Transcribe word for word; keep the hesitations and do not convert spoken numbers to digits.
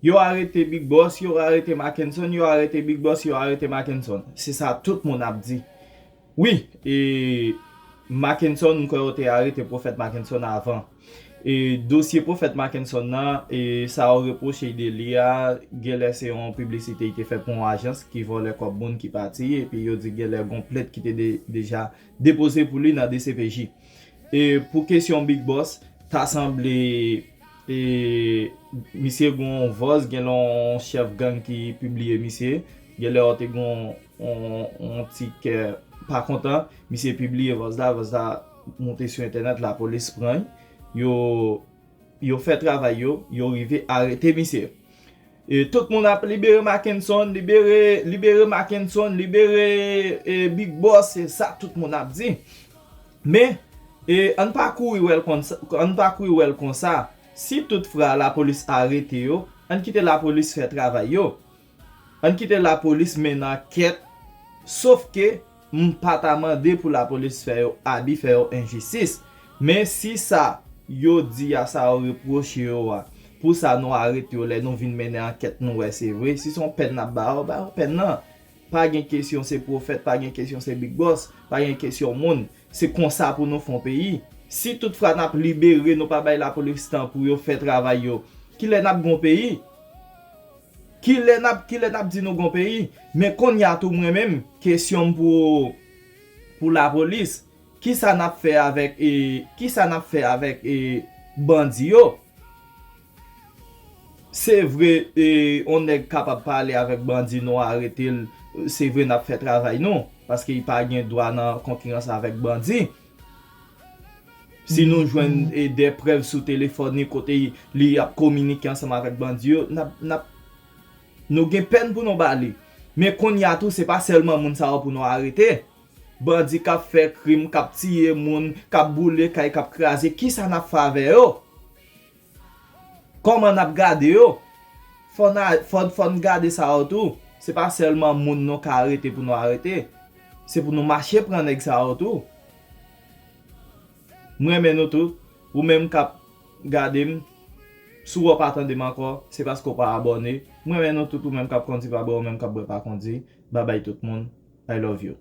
Yo arete Big Boss, yo arete Mackenson, yo arete Big Boss, yo arete Mackenson. Se sa tout moun ap di. Wi, e Mackenson, m kwè yo te arete Pwofèt Mackenson avan. E dosye Pwofèt Mackenson nan, e sa yo repwoche de li a, genlè se yon piblisite li te fè pou yon ajans ki vòlè kòb moun ki pati, epi yo di genlè gon plent ki te de- deja depoze pou li nan D C P J. E pou kesyon Big Boss, ta sanble e misye gon vòz, genlè yon chèf gang ki pibliye misye. Genlè yo te gon yon, yon ti kè pa kontan, misye pibliye vòz la, vòz la monte sou entènèt, lapolis pran l. Yo, yo fè travay yo, yo rive arete misye. E tout moun ap libere Mackenson, libere, libere Mackenson, libere e Big Boss, se sa tout moun ap di. Men, e ann pa kouri wè l konsa, ann pa kouri wè l konsa. Si toutfwa lapolis arete yo, ann kite lapolis fè travay yo. Ann kite lapolis mennen ankèt. Sof ke m pa ta mande pou lapolis fè yo abi, fè yo enjistis. Men si sa yo di a, sa yo repwoche yo a, pou sa nou arete yo, lè nou vin mennen ankèt nou wè se vre. Si se yon pèn n ap ba yo, ba yo pèn nan. Pa gen kesyon se pwofèt, pa gen kesyon se Big Boss, pa gen kesyon moun. Se konsa pou nou fè yon peyi. Si toutfwa n ap libere, nou pa bay lapolis tan pou yo fè travay yo, kilè n ap gen yon peyi? Kilè n ap, kilè n ap di nou gen yon peyi? Men kounye a tou, mwen menm, kesyon m pou, pou lapolis, kisa n ap fè avèk, e, kisa n ap fè avèk, e, bandi yo? Se vre, e, yon nèg kapab pale avèk bandi, nou arete l, se vre n ap fè travay nou, paske li pa gen dwa nan konkirans avèk bandi. Si nou jwenn, e, de prèv sou telefòn li kote li, li ap kominike ansanm avèk bandi yo, n ap, n ap, nou gen pèn pou nou ba li. Men kounye a tou, se pa sèlman moun sa yo pou nou arete. Bandi k ap fè krim, k ap tiye moun, k ap boule kay, k ap kraze, kisa n ap fè avè yo? Kòman n ap gade yo? Fò n a, fò, fò n gade sa yo tou. Se pa sèlman moun nou ka arete pou nou arete. Se pou nou mache pran nèg sa yo tou. M renmen nou tout. Ou menm k ap gade m, si w pa tande m ankò, se paske w pa abòne. M renmen nou tout, ou menm k ap kondi pa bwè, ou menm k ap bwè pa kondi. Babay tout moun. I love you.